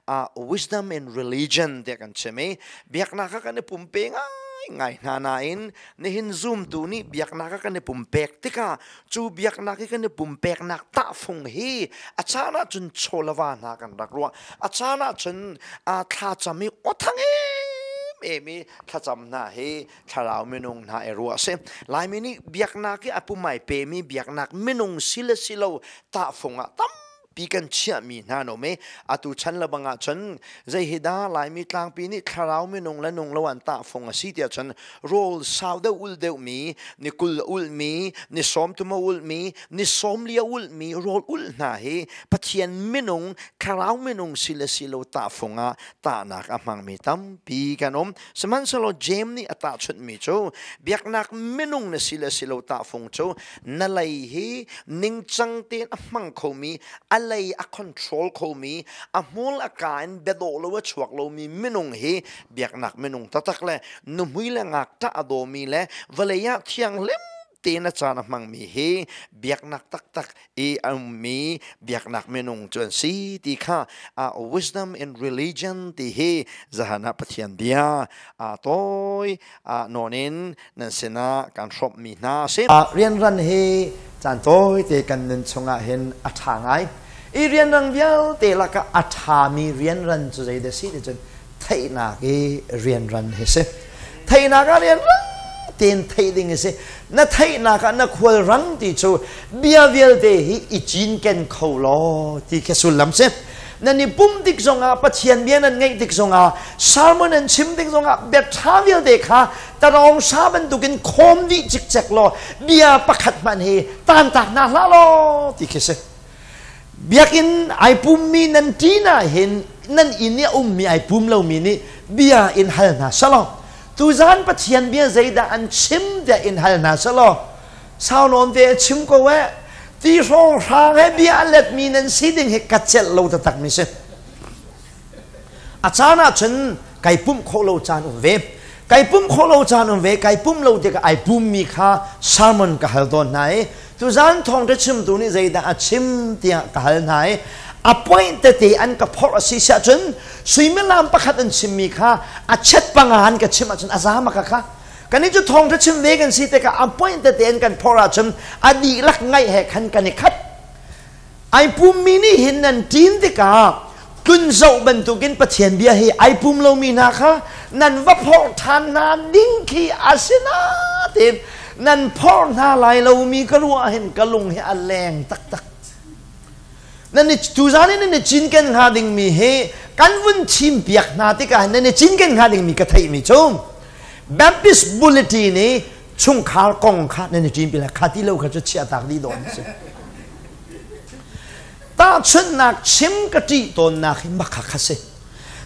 hin wisdom in religion tiah kan chim i biaknak ah kan i pumpe ngai ngai hna nain nihin zumtu nih biaknak ah kan i pumpek tikah cu biaknak i kan i pumpeknak tahfung hi a caan ahcun chawlava hna kan rak ruah, a caan ahcun thlacam i awthang em em i thlacam hna hi thlarau minung hna i ruah a si. Laimi nih biaknak i a pumai pemi biaknak minung si le si lo tahfung ah tampi kan chiahmi hna no me. Atu chan le bang ah cun zei hi dah Laimi tlangpi nih thlarau minung le nung lo an tahfung a si tiah cun rawl sau deuh ul deuh mi, ni 20 ul mi, ni 30 ul mi, ni 40 ul mi rawl ul hna hi Pathian minung, thlarau minung si le si lo tahfung ah tahnak a hmangmi tampi kan um. Sihmanhsehlaw Jeim nih a tahchunhmi cu biaknak minung na si le si lo tahfung cu na lei hi ningcang tein a hmang khomi, a lei a control khomi, a hmul a ka in biadawh lo a chuak lomi minung hi biaknak minung taktak le nuhmui le ngakṭah a dawmi le vawlei ah thianghlim tein a caan a hmangmi hi biaknak taktak i a ummi biaknak minung cu an si ti kha wisdom in religion ti hi zahan ah Pathian bia tawi nawn in nan sinah kan hrawmhmi hna a si. Rianran hi caan tawite kan nun chungah hin a ṭha ngai. I rianrang vialte lakah a ṭhami rianran cu zeidah si ti cun theihnak i rianran hi si. Theihnak ah rianrang tein theih ding a si. Na theihnak ah na khual rang ti cu bia vialte hi i cinken kho law ti khi sullam si. Nan i pum tik zongah, Pathian bia nan ngaih tik zongah, sermon nan chim tik zongah bia ṭha vialte kha tarawng sa bantukin khawm dih cikcek law bia pakhat hmanh hi tantak hna hlah law ti khi si. Biakinn ai pummi nan ṭin ah hin nan inn i a ummi ai pum lomi nih bia in hal hna selaw, tuzan Pathian bia zeidah an chim tiah in hal hna selaw, sau nawn te a chim ko eh, ti hrawnghrang he bia a letmi nan si ding hi ka celh lo taktakmi si. A caan ah cun kai pumh khawh lo caan um ve. Kai pumh khawh lo caan um ve. Kai pumh lo tikah ai pummi kha sermon ka hal tawn hna i tuzaan thawngṭha chimtu nih zeidah a chim tiah ka hal hna i a point tete an ka phorh a si siah cun suimilam pakhat an chimmi kha a chet panga an ka chim ahcun a za ma ka kha. Kan cu thawngṭha chim ve kan si tikah a point tete an kan phorh ahcun a dihlak ngaih he khan kan i khat. Ai pummi nih hin nan ṭin tikah tlun zoh bantukin Pathian bia hi ai pum lomi hna kha nan va phorh ṭhan hna ding khi a si nain nan phorh hna lai lomi ka ruah hin ka lung hi a leng taktak. Nan i tuzan in nan i cinken hnga dingmi hi kan vun thimpiak hna tikah nan i cinken hnga dingmi ka theihmi cu Baptist Bulletin i chungkhar kong kha nan i ṭinpi lai, kha ti lo kha cu chiahtak dih dawh an si. Tahchunhnak chim ka ṭih tawnnak hi makha kha si.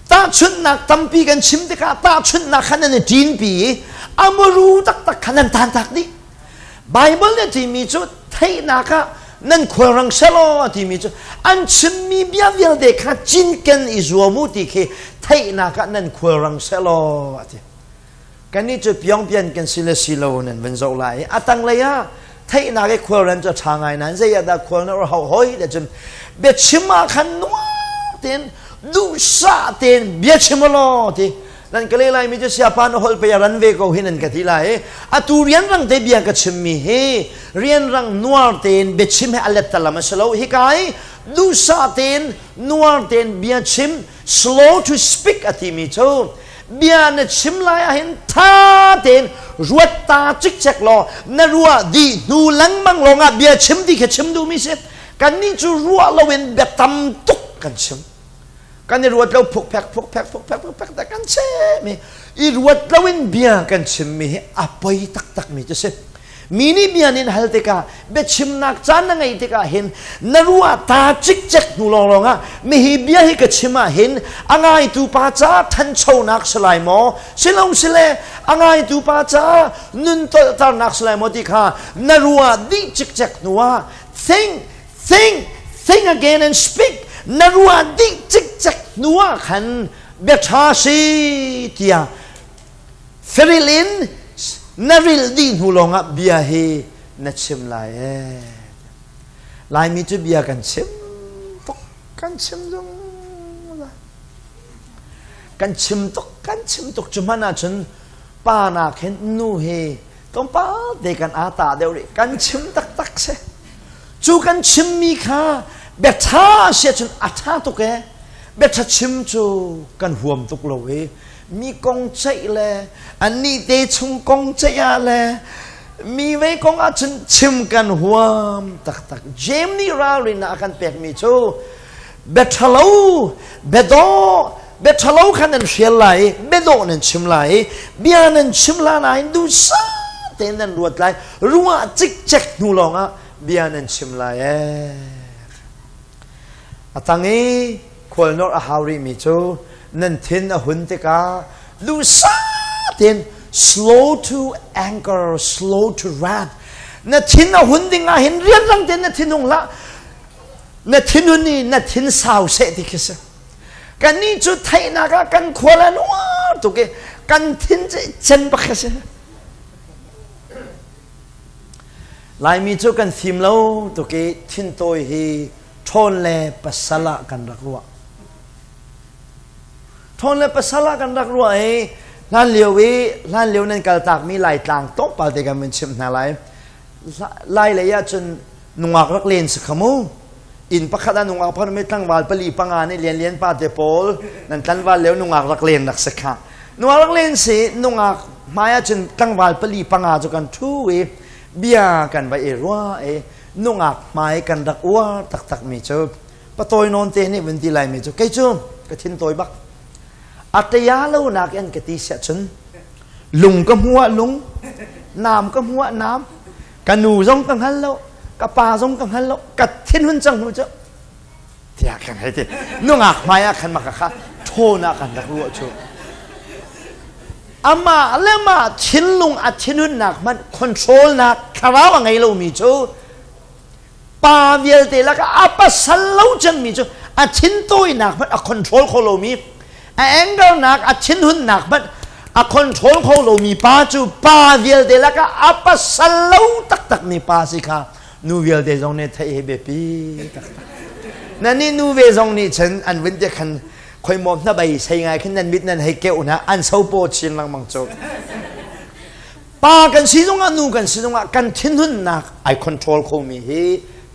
Tahchunhnak tampi kan chim tikah tahchunhnak kha nan i ṭinpi i a muru taktak kha nan tantak dih. Bible nih a timi cu theihnak ah nan khualrang selaw a timi cu an chimmi bia vialte kha cinken i zuam u ti khi theihnak ah nan khualrang selaw a ti. Kannih cu Pyongpian kan si le si lo nan van zoh lai i a tanglei ah theihnak i khualren cu a ṭha ngai nain zei ah dah khual na hauh hoi le cun biachim ah khan nuam tein duhsah tein biachim law ti nan ka le laimi cu siapa na holh pei a ran ve ko hi nan ka ti lai i atu rianrang te bia ka chimmi hi rianrang nuar tein biachim he a lettalam a si lo. Hika i duhsah tein nuar tein biachim, slow to speak a timi cu bia na chim lai ahhin tha tein ruat ta cikcek law na ruah dih hnu lengmang lawngah bia chim ti kha chim duhmi si. Kannih cu ruah loin bia tam tuk kan chim, kan i ruat lo, phuk phek phuk phek phuk phek phuk phek ta kan chim i i ruat loin bia kan chimmi hi a poi taktak mi cu si. Mi nih bia nin hal tikah, biachimnak caan na ngeih tikah hin na ruah ta cikcek hnu lawnglawng ah mihi bia hi ka chim ah hin a ngaitu pa ca thanchonak si lai maw, silo sile a ngaitu pa ca nun tolhtarnak si lai maw ti kha na ruah dih cikcek hnu ah think, think, think again and speak. Na ruah dih cikcek hnu ah khan bia ṭha si tiah feril in na rilh dih hnu lawngah bia hi na chim lai ee. Laimi cu bia kan chim tuk, kan chim zungzal. Kan chim tuk kan chim tuk cu hmanh ahcun pa nak hin nu hi tlawmpal te kan aa ta deuh rih. Kan chim taktak si. Cu kan chimmi kha bia ṭha si ahcun a ṭha tuk ee. Bia ṭha chim cu kan huam tuk lo i mi kong ceih le annih te chung kong ceih ah le mi vei kong ahcun chim kan huam taktak. James nih ralrin a kan pekmi cu bia ṭhalo bia dawh bia ṭhalo kha nan hrial lai i bia dawh nan chim lai i bia nan chim la nain duhsah tein nan ruat lai ruah cikcek hnu lawngah bia nan chim lai ee. A tang i khualnawrh a hau rihmi cu nan thin a hun tikah duhsah tein slow to anger, slow to wrath. Na thin a hun ding ah hin rianrang tein na thin hung hlah. Na thinhun i na thin sau seh ti khi si. Kannih cu theihnak ah kan khual a nuar tuk i kan thin cu cen bak khi si. Laimi cu kan fim lo tuk i thintawi hi ṭhawn le pasal ah kan rak ruah. Ṭhawn le pasal ah kan rak ruah i hlan lio i hlan lio nan kaltakmi Laitlang tlawmpal te kan vun chimh hna lai. Lai lei ah cun nungak rak len si kha mu. Inn pakhat ah nungak pakhat mi tlangval pali panga nih lianlian pa te pawl nan tlanval lio nungak rak len rak si kha. Nungak rak len si nungak hmai ah cun tlangval pali panga cu kan ṭhu i bia kan va i ruah i nungak hmai kan rak uar taktak mi cu patawi nawn te nih vun ti lai mi cu kei cu ka thin tawi bak a ṭaya lo nak in ka ti siah cun lung ka hmu ah lung nam ka hmu ah nam ka nu zong ka hngal lo ka pa zong ka hngal lo ka thin hun cang hnu cu tiah kan hei ti nungak hmai ah khan maka kha ṭhawn ah kan rak ruah cu amah le mah thinlung a thinhunnak hmanh control nak thlarau a ngei lomi cu pa vialte lakah a pasal lo cemmi cu a thintawinak hmanh a control kho lomi a anger nak a thinhunnak hmanh a control kho lomi pa cu pa vialte lakah a pasal lo taktakmi pa si kha nu vialte zong nih theih hi biapi taktak nan nih nu ve zong nih cun an vun te khan khoi maw hna bai sei ngai khin nan mit nan hei keuh hna an so paw chin lengmang cu pa kan si zongah nu kan si zongah kan thinhunnak ai control khomi hi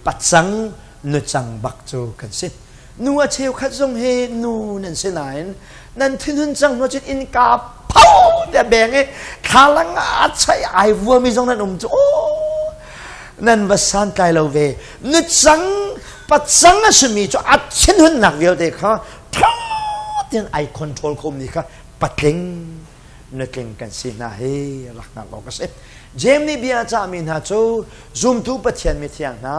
pacang nucang bak cu kan si nu a cheukhat zong hi nu nan si nain nan thinhun cang hnu cun innka pho te beng i thlalang a chai ai vuami zong nan um cu oh nan va santlai lo ve nucang pacang a simi cu a thinhunnak vialte kha tha tein ai control khomi kha patling nutling kan si hna hi rak hngalh awk a si. Jeim nih bia a cahmi hna cu zumtu Pathian mithiang hna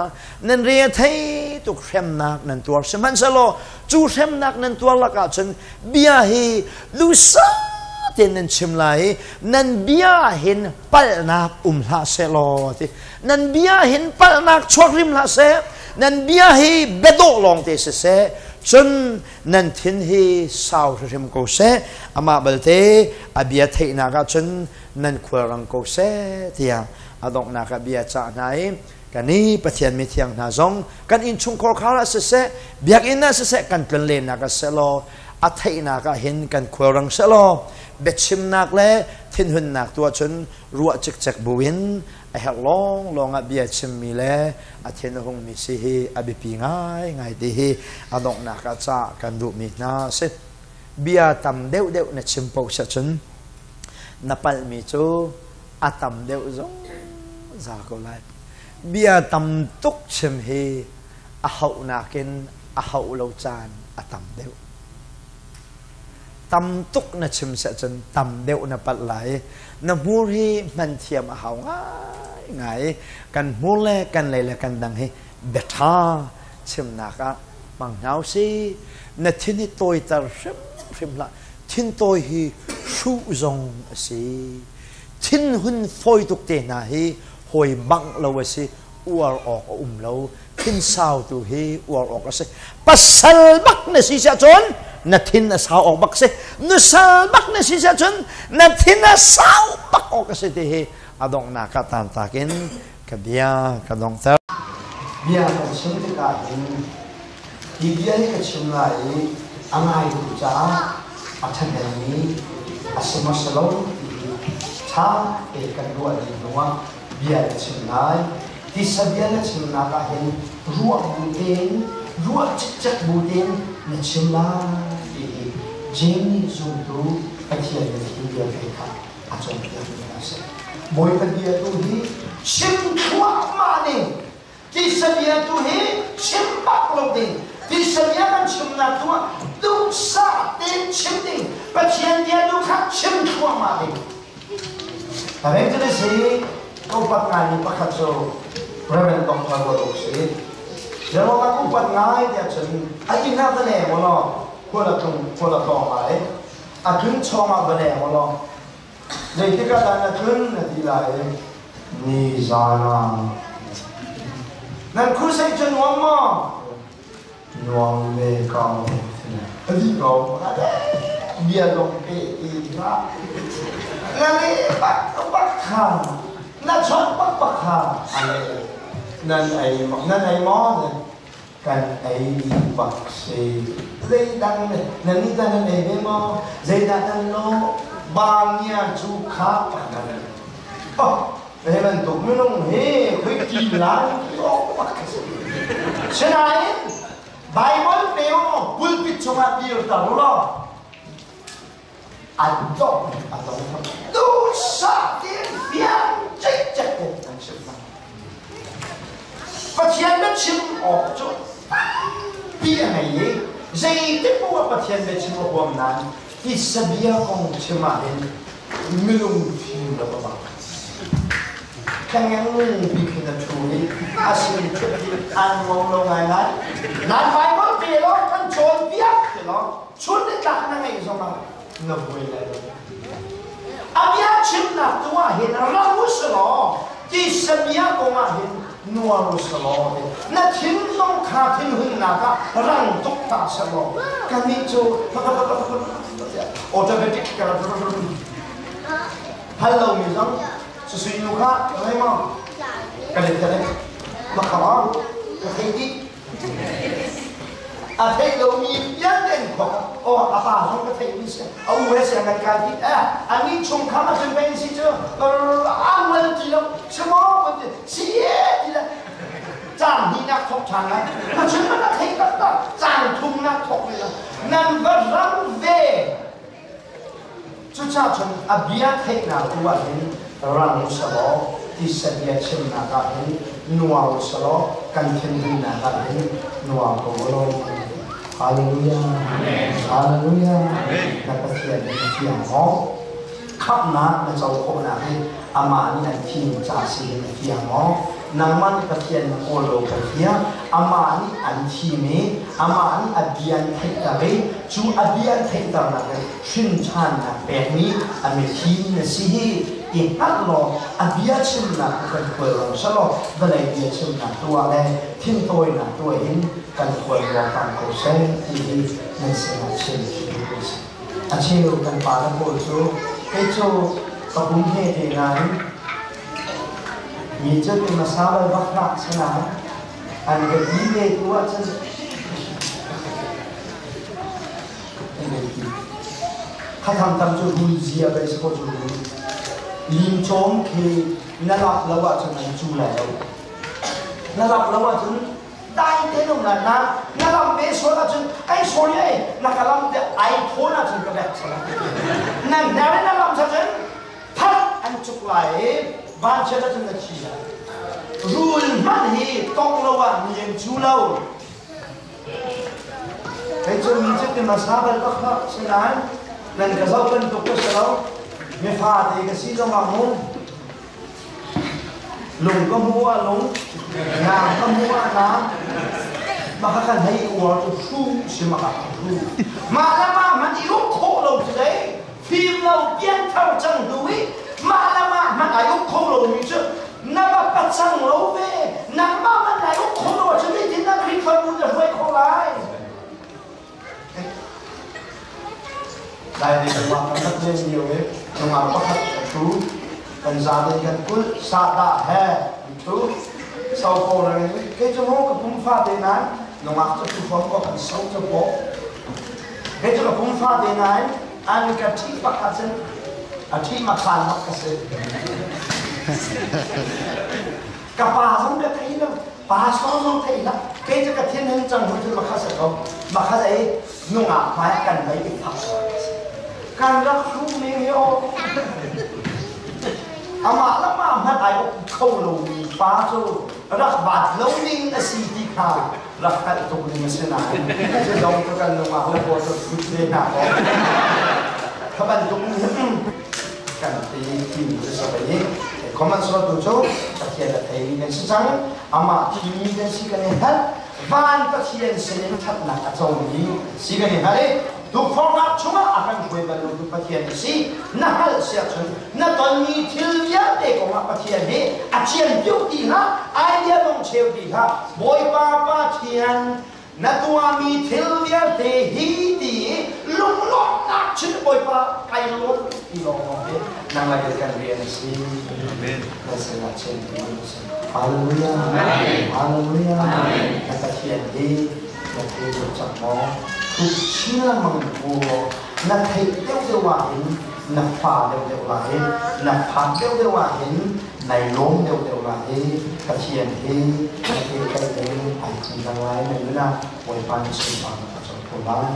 nan re a thei tuk hremnak nan tuar sihmanhsehlaw cu hremnak nan tuar lakah cun bia hi duhsah tein nan chim lai i nan bia hin palhnak um hlah seh law ti nan bia hin palhnak chuak hrim hlah seh nan bia hi biadawh lawng te siseh cun nan thin hi sau hrimhrim ko seh amah balte a bia theihnak ah cun nan khualrang ko seh tiah a donghnak ah bia cah hna i kan i Pathian mithiang hna zong kan innchungkhar khar ah siseh biakinn ah siseh kan tlonlennak ah seh law a theihnak ah hin kan khualrang seh law biachimnak le thinhunnak tuah cun ruah cikcek buin a herh lawng lawng ah bia chimmi le a thin a hungmi si hi a biapi ngaingai ti hi a donghnak ah ca kan duhmi hna a si. Bia tam deuhdeuh na chim paoh cun na palhmi cu a tam deuh zungzal ko lai. Bia tam tuk chim hi a hauhnak in a hauh lo caan a tam deuh. Tam tuk na chim seh cun tam deuh na palh lai. Na hmur hi hman thiam a hau ngaingai. Kan hmur le kan lei le kan dang hi biaṭha chimnak ah hmang hna usih. Na thin hi tawiter hrimhrim hlah. Thintawi hi hruh zong a si. Thinhun fawi tuk te hna hi hawi bangh lo a si. Uar awk a um lo. Thinsau tu hi uar awk a si. Pasal bak na si siah cun na thin a sau awk bak si. Nusal bak na si siah cun na thin a sau bak awk a si ti hi a donghnak ah tantak in ka bia ka donghter. Bia kan chim tikah hin hi bia hi ka chim lai i a ngaitu caah A ṭhahnemmi a si maw si lo ti hi ṭha tein kan ruah dih hnuah bia na chim lai. Tisa bia na chimnak ah hin ruah bu tein, ruah cikcek bu tein na chim lai ti hi Jeim nih zumtu Pathian biathli vialte kha a cawnpiakmi a si. Bawipa bia tu hi chim thluahmah ding Tisa bia tu hi chim bak lo ding. Tisa bia kan chimnak tu ah duhsah tein chim ding. Pathian bia tu kha chim thluahmah ding. Evangelist hi upat ngaimi pakhat cu Reverend Dr. Ruat Uk si. Zeruang ah upat ngai tiah cun a inn ah va leng ulaw khual a tlung khual a tlawng lai. A tlun chawng ah va leng ulaw Zeitik ah dah na tlun na ti lai i nizan ah. Nan crusade cu nuam maw? Nuam ve ko. A dih ko. Bia lung pe ti hlah. Na leh bak bak kha. Na chawnh bak bak kha. Nan ei nan ei maw? Kan ei dih bak si. Zeidang nan nih tah nan ei ve maw? Zeidah nan lawh? Bangia cu kha nan Oh, hi bantuk minung hi khoi ti lai awk bak a si. Sinain Bible pe u pulpit chungah dirter u law a dong a dong duhsah tein fiang cikcek in an chim hna. Pathian biachim awk cu tampi a ngei i zeitik paoh ah Pathian biachim a huam nain titsa bia kong chim ahhin minung fim lo a bang. Thlengeng bik hin a ṭhu i a sin ṭhut hi an ngong lo ngaingai. Nan Bible pe law kan cawnpiak ti law chun ni tlak na ngeih zongah na buai lai lo. A bia chimnak tu ah hin ram u si law tisa bia kong ah hin nuar u si law na thinlung kha thinhunnak ah rang tuk hlah seh law kannih cu automatic hal lomi zong susui nu kha hei maw ka let ka let ma kha ka thei dih A theih lomi vialte in khua aw a pa zong ka theihmi si a u he siang kan kai ti eh ani chungkhar a cun pei si cu a ngol ti lo si maw kan ti si e ti le caan hnihnak thok ṭhan lai a chun man a thei taktak caan thumnak thok ve lo nan va ram ve Cucaah cun a bia theihnak tu ah hin rang u selaw tisa bia chimnak ah hin nuar u selaw kan thinhunnak ah hin nuar ko u law. Hallelujah. Hallelujah. Na Pathian hi thiang maw? Khamhnak na co khawhnak hi amah nih an thim ca si hin a fiang maw? Nangmah nih Pathian na kawl lo ka fiang. Amah nih an thim i amah nih a bia an theihter i cu a bia an theihternak in hrinṭhannak pekmi a mithim na si hi i hngalh law a bia chimnak tu kan khual rong selaw vawlei bia chimnak tu ah le thintawinak tu ah hin kan khual ruangpang ko seh ti hi nan sinah chim duh a si. A cheu kan pa le pawl cu kei cu ka pum he te nain mi cu ti hmasa bal bak hlah sinain an ka ti ve tu ahcun an ka ti khathang tam cu rul zia bei si ko cu rul lim cawm khi na lak lo ahcun an cu lai lo na lak lo ahcun dai te nung na na na lam ve sual ahcun ai sorry ai na ka lam te ai thawn ahcun ka bek sala na na na lam sa cun that an cuk lai i vanchiat ahcun na thi lai. Rul hmanh hi tong lo ah mi an cu lo. Kei cu mi cu ti hmasa bal bak hlah sinain nan ka zoh bantuk ka si lo. Mi fate ka si zong ah mu. Lung ka hmu ah lung, nang ka hmu ah nang. Maka kan hei uar cu hru si maka hru. Mah le mah hmanh i uk khawh lo cu dei. Fim lo pianthar cang hnu i mah le mah hmanh ai uk kho lomi cu na va pacang lo ve. Nangmah hmanh nai uk kho lo ahcun zeitin dah Khrihfabu na hruai khawh lai? Lai lei nungak kan rak len lio i nungak pakhat a ṭhu. Kan zaten kan kulh sahdah he an ṭhu. Sofo na kei cu maw ka pum fate nain nungak cu ṭhu fom ko kan so cu paw. Kei cu ka pum fate nain. An ka ṭhi pakhat cun a ṭhi makhan bak ka si. Ka pa zong ka thei lo, pastor zong thei lo. Kei cu ka thin hin cang hu cu makha sa ko. Makha ei nungak hmai kan lei i phak kan rak hruh ning hi aw. Amah le mah hmanh ai uk kho lomi pa cu rak baat lo ning a si ti kha rak hngalh tuk ning a si nain cu zong cu kan nungak le pawl cu phut ve hna kaw kha bantuk nih kan ti timi cu sabai hi common tu cu Pathian a theimi kan si cang, amah thimi kan si kan i hngalh, van Pathian sinin ṭhatnak a comi si kan i hngalh i tukforhnak chungah a kan hruai bal lotu Pathian a si na hngalh si ahcun na tonmi thil vialte kongah Pathian hi a cian tiu ti hlah, idea dong cheu ti hlah. Bawipa Pathian na tuahmi thil vialte hi ti i lunglawmhnak chin Bawipa kai lawm ti lawng lawng hi nang lai kan rian a si. Amen. Kan sinah chin ti a si. Hallelujah. Hallelujah. Na Pathian hi na thei deuh cang maw? Tuk chin lengmang in pu na theih deuh deuh ah hin na fa deuh deuh lai, na phak deuh deuh ah hin nai lawm deuh deuh lai. Pathian hi na pehtlaih ding ai cang lai na nun ah Bawipa nih sunparnak a co ko lai.